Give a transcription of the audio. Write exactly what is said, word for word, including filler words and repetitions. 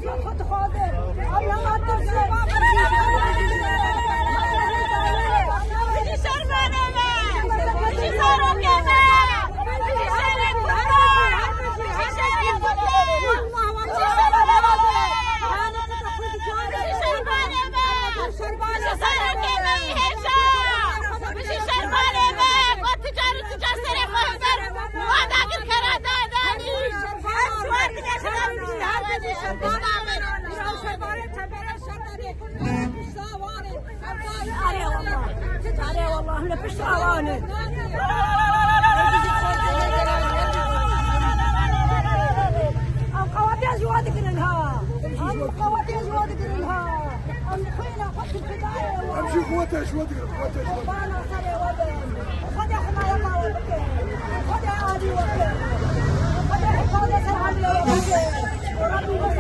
Are wallah. Are wallah. Hûn li pişt awan in. Em qewetiya ji we digirin ha. Em qewetiya ji we digirin ha. Em xwîna xwe dixwîne. Em jî xwetiya ji we digirin. Xwetiya ji we digirin.